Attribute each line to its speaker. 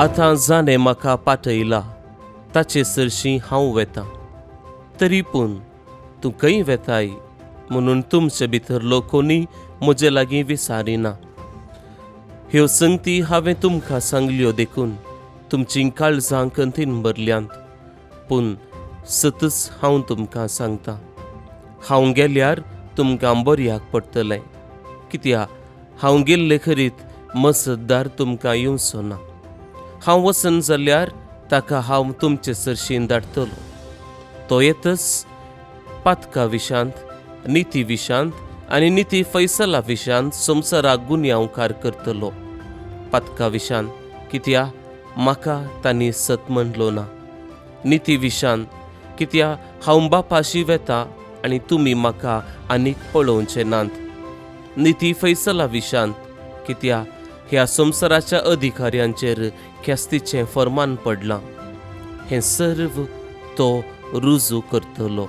Speaker 1: आतां जाणें म्हाका पाठयला ताचे सरशीं हांव वेतां. तरी पूण तूं खंय वेताय म्हणून तुमचे भितरलो कोणी म्हजे लागीं विचारिना. ह्यो संगती हांवें तुमकां सांगल्यो देखून तुमचीं काळजां खंतीन भरल्यांत. पूण सतच हांव तुमकां सांगतां, हांव गेल्यार तुमकां बऱ्याक पडटलें. कित्याक हांव गेल्ले खरीत मसतदार तुमकां येवचो ना. हांव वचन जाल्यार ताका हांव तुमचे सरशीं धाडटलो. तो येतच पातका विशांत, निती विशांत आनी निती फैसला विशांत संवसाराक गुन्यांवकार करतलो. पातका विशांत कित्याक म्हाका तांणी सत म्हणलो ना. निती विशांत कित्याक हांव बापाशी वेता आनी तुमी म्हाका आनीक पळोवचे नात. निती फैसला विशांत कित्याक ह्या संवसाराच्या अधिकाऱ्यांचेर ख्यास्तीचें फर्मान पडलां. हें सर्व तो रुजू करतलो.